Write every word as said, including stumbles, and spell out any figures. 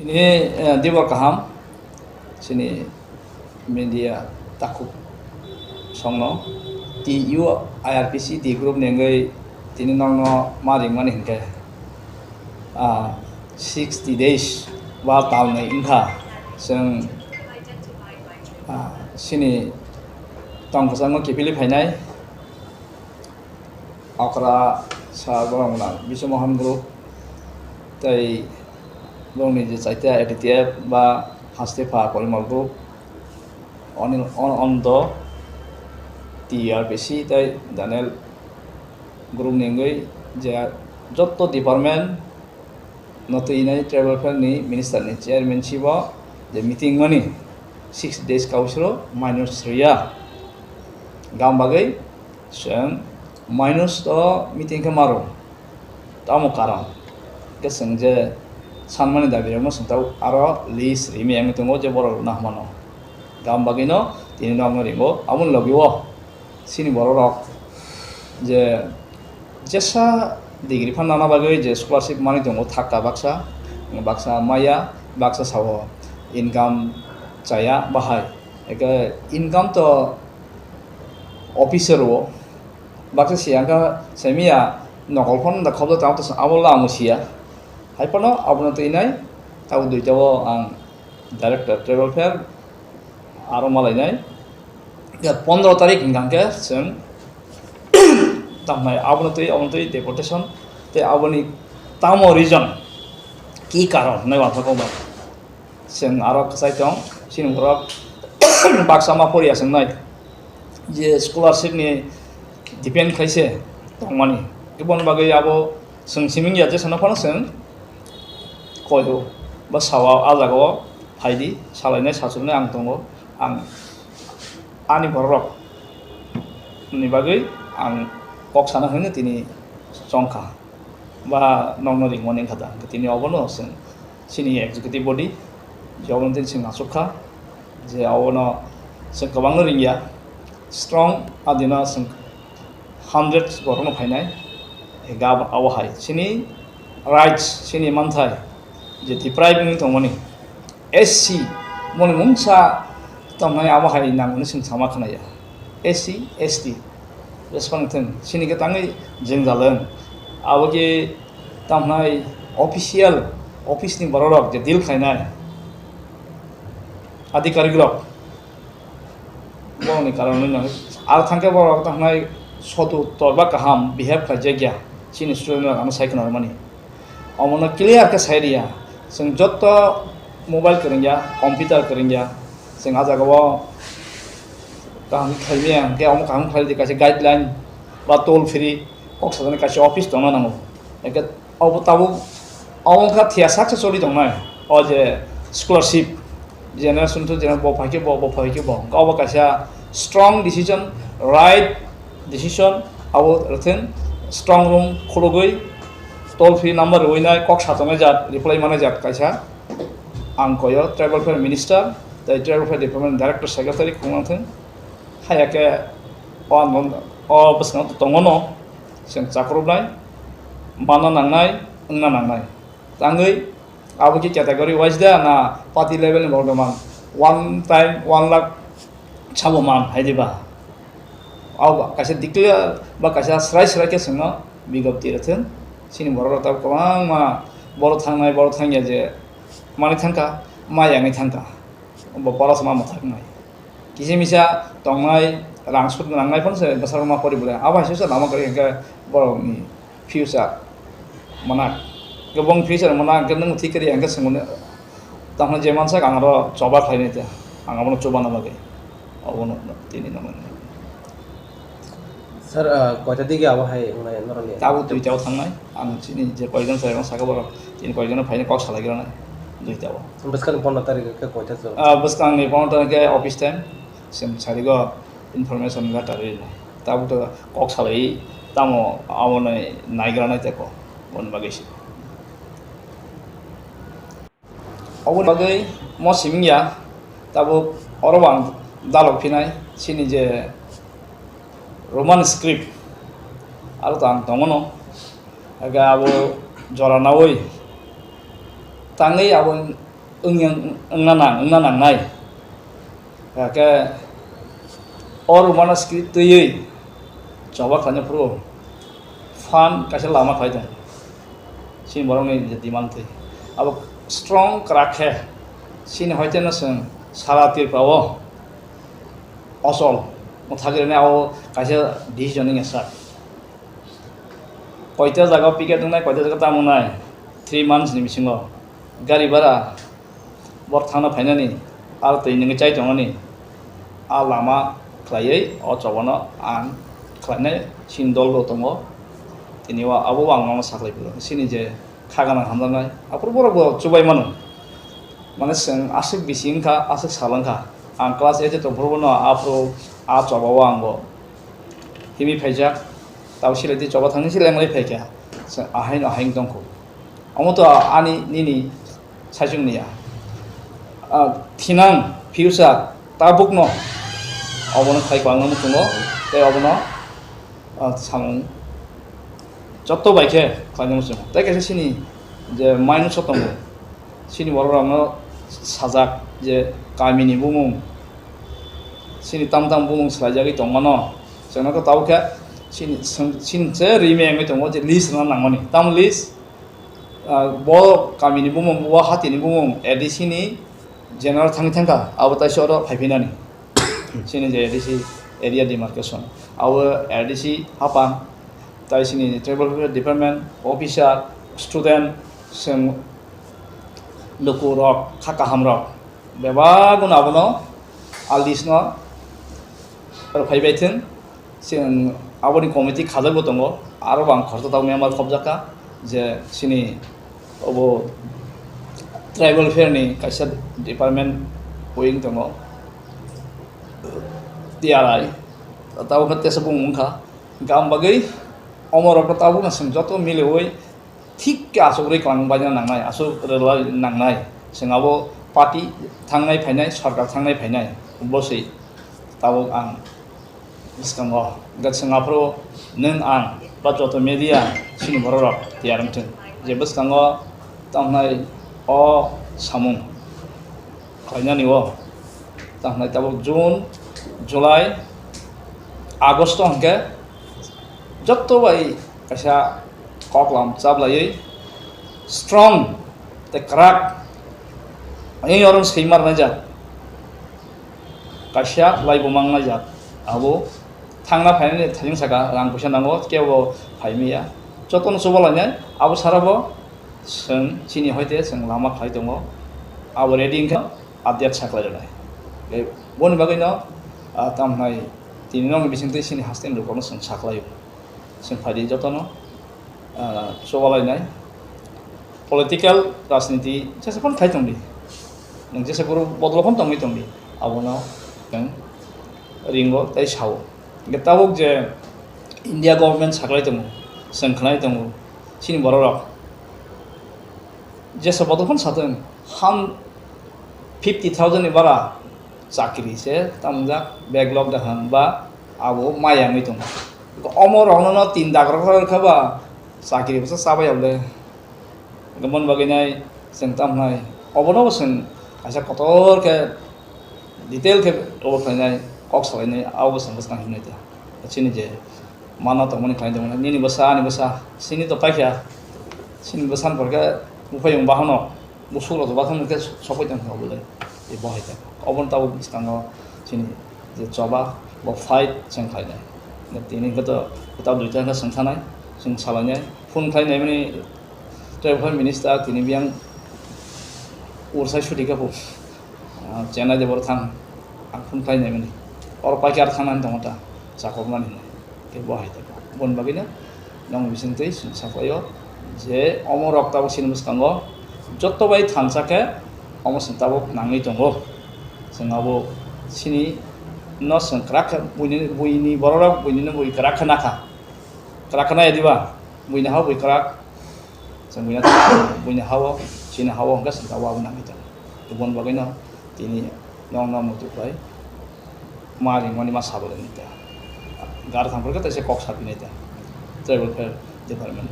Ini, eh, dibor kaham, sini media takhuk songno, T U I R P C T group ni wngwi tini nokno ma ringmani hinkhe, ah, sixty days ba talnwi wngkha chwng, ah, sini tong kwchangno kiphilwi phainai. Okra sir borok wngna Biswa Mohan group tei borokni je chaita A T T F ba Haste Pha Porimal group, Anil, On-, Ondo, T R P C tei Daniel group ni wngwi je jotto department no twi nai tribal welfare ni minister ni chairman sibo je meeting mani six days kausro minus riya gam bagwi. Chwng minus to meeting khe maro, tamo karon. Khe chwng je sanmani dabi rokno chwng tabuk aro list rimi wngwi tongo je borok rokno hamano. Gam bagwino tini nokno ringo. Aboni logi o chini borok rok je jesa degree phan nana bagwi je scholarship manwi tongo thakka baksa, baksa maya, baksa sao income chaya bahai. Eke income to officer o baksa siya wngkha semiya nokol phano da khobda tamo to abo la amo siya. Hai phano abono twi nai tabuk duita o ang director tribal welfare aro malainai. Ya pondro tarik hingkha khe chwng tamnai abono twi abono twi deportation tei aboni tamo reason ki karon hinwi uansukha ba. Chwng aro kwchai tong, chini borok baksa ma poriya chwng nai. Je scholarship ni depend khaise tongmani. Iboni bagwi abo chwng siming ya jesano phano chwng koido ba sawa a jagao phaidi, salainai sachuknai ang tongo. Ang ani borok ni bagwi ang kok sana hwnwi tini chongkha. Ba nokno ringmani wngkha da. Tini obono chwng chini executive body, je obono tini chwng achukha, je obono chwng kwbangno ringya, strong adino chwng hundreds borokno phainai, ga abo hai chini rights, chini manthai je deprive wngwi tongmani, S C moni mungsa tongnai abo hai nangmani chwng sama khnaya. S C, S T, respond thung. Chini khe tangwi jengjalwng. Abo khe tamhnai official, office ni borok rok je deal khlainai adhikarik rok. Borokni karon wngwi nang. Aro thangkhe borok tamhnai sotu torba kaham behave khlaijakya. Chini student rok ano sai khna rwmani. Omono clear khe sai riya. Chwng jotto mobile kwrwngya, computer kwrwngya. Chwng ah jagao kaham khe khlai maya, hwnkhe omo kaham khlai di kaisa guideline ba toll free kok sajani kaisa office tongna nango. Hwnkhe obo tabuk omo wngkha thiya sak se choli tongnai. O je scholarship generation to generation bo phai khe bo, bo phai khe bo. Hwnkhe obo kaisa strong decision, right decision, abo rwthwng strong room khulugwi toll free number rwinai kok satongnai jat, reply manai jat kaisa. Ang koyo tribal welfare minister tei tribal welfare department director secretary khunglang thwng. Haya khe o, o bwskango tongo no chwng chakrubnai, manna nangnai, wngna nangnai. Tangwi abo khe category wise da na party level ni borok rok man one time one lakh sabo man hai diba. Abo kaisa declare ba kaisa srai srai khe chwngno bigopti rwthwng. Chini borok rok tabuk kwbangma borok thangnai borok thangya je manwi thangkha, ma yangwi thangkha. Bo pora sama mwthaknai. Kisa misa tongnai rang sut nangnai phano se bwsarok ma pori bwle. Abo hai se lama kwrwi hwnkhe borokni future manak. Kwbang future manak hwnkhe nwng thik kwrwi hwnkhe swngmani. Tamo je mansak ang aro choba khlainai te. Ang abono chubana bagwi. Abono tini nangmani. Sir, ah, koita dige abo hai wngnai norokni? Tabuk duita o thangnai. Ang chini je koijon chwrairokno sakha borok. Tini koijon phaina kok salai granai. Duita o. Bwskangni pondro tarik khe koita chwng? Ah, bwskangni pondro tarik khe office time. Chwng sarigo information gatari tabuk to kok salai tamo aboni naigra nai teko boni bagwi se. Oboni bagwi mo siming ya tabuk oro bo ang dalok phinai chini je Roman script aro to ang tongo no aga abo jora nawi tangwi abo wngya, wngna nang, wngna nangnai. Hakhe o Roman script twiwi choba khlaina phuru phan kaisa lama khlai tong. Chini borokni je demand twi. Abo strong kwrak khe chini hoiteno chwng sara Tripura o ochol mwthagwi rwnai, abo kaisa decision wngya sir. Koita jaga picket wngnai, koita jaga tam wngnai, three months ni bisingo gari bara bor thangna phainani, aro twi nungwi chai tongmani, a lama khlaiwi o chobano ang khlainai chini dol bo tongo. Tini o abo ang nono saklai phuru chini je kha gana hamjaknai, aphuru borok bo chubai mano. Mane chwng aswk bisi wngkha, aswk sal wngkha. Ang class eight o tongphuru bono aphuru a choba o ang bo himwi phaijak. Tabo silai twi choba thangwi se lenglai phaikha. Chwng ahaino ahaino tongkho. Omo to ani nini saichung niya. Ah, thinang future tabukno obono khai kwlangna muchungo tei obono, ah, samung joto bai khe khlaina muchungo. Tei kaisa chini je minus o tongo, chini borok rokno sajak je kamini bumung, chini tam tam bumung swlaijagwi tongmano, chwngno khe tabuk khe chini, chini se rimi wngwi tongo je list rwna nangmani. Tamo list? Ah, bo kamini bumung, bo hatini bumung A D C ni general thangwi thangkha, abo taisa oro phaiphinani. Chini je A D C area demarcation, abo A D C haphang, tai chini tribal welfare department, officer, student, chwng lukurok, kha kahamrok, bebak no abono a list no rwphai bai thung. Chwng aboni committee khajak bo tongo, aro bo ang khoroksa tabuk member khobjak kha je chini obo tribal welfare ni kaisa department wing tongo, T R I, tabuk khe tesa bumung wngkha. Gam bagwi omo rokno tabukno chwng joto miliwi thik khe aswk rwi kwlangbaina nangnai, aswk rwlai nangnai. Chwng abo party thangnai phainai, sorkar thangnai phainai, bwswi tabuk ang bwskango. Hwnkhe chwng aphuru nwng ang ba joto media chini borok rok tiyar wngthung je bwskango tamo hwnai o samung khlainani o tamo hwnai tabuk June, July, August o hwnkhe joto bai kaisa koklam chaplaiwi strong tei kwrak wngwi oro swima rwnai jat. Kaisa laibo mangnai jat. Abo thangna phainani thajeng saka rang puisa nango, kebo phaimaya. Jotono chubalainai, abo sara bo chwng chini hoite chwng lama khlai tongo. Abo ready wngkha update saklai rwnai. Tei boni bagwino, ah, tamo hwnai tini nokni bisingtwi chini hasteni lukurokno chwng saklaio. Chwng phaidi jotono, ah, chubalainai. Political rajniti jesa phano khai tongdi. Nwng jesa guru bodolo phano tongwi tongdi. Abono nwng ringo tei sao. Hwnkhe tabuk je India government saklai tongo, chwng khnai tongo, chini borok rok jesa bodol phano satwng, ham fifty thousand ni bara chakri se tamjak, backlog da hwn ba abo maya wngwi tongo. Omo rokno no tin dak rok rw kha ba chakri bwsa chabai ya bole. Hwnkhe mon bagwi nai chwng tamo hwnai obono bo chwng kaisa kotor khe detail khe obo khlainai, kok salainai, abo bo chwng bwskang himnai ta. Chini je mana tongmani khlai tongmani, nini bwsa, ani bwsa, chini to paikha, chini bwsani pore khe buphayung bahanok, busukrok to bathang khe sokwi tongkha obo le, tei bo hai khe. Oboni tabuk bwskango chini je choba, bo fight chwng khlainai. Tini hwnkhe to kwtal duita hwnkhe chwng thanai, chwng salainai, phone khlainai mani, Tribal Minister tini biyang ursai suti khe bo, ah, Chennai de boro thang, ang phone khlai naimani. Oro paikar thangnani tongo ta, chakoknani hinwi. Khe bo hai ta. Boni bagwino nong bisingtwi chwng sakhlaio je omo rok tabuk chini bwskango joto bai thansa khe omo chwng tabuk nangwi tongo. Chwng abo chini no chwng kwrak khe buini, buini borok rok buini no bui kwrak khe nakha. Kwrak khe nai diba? Buini ha bui kwrak. Chwng buino, buini ha-o, chini ha-o hwnkhe chwng tabuk abo nangwi tongo. Boni bagwino tini nokno muitu khlai ma ringmani ma sabalai nai ta. Gar thang phuru khe teisa kok sapinai ta. Tribal Welfare Department.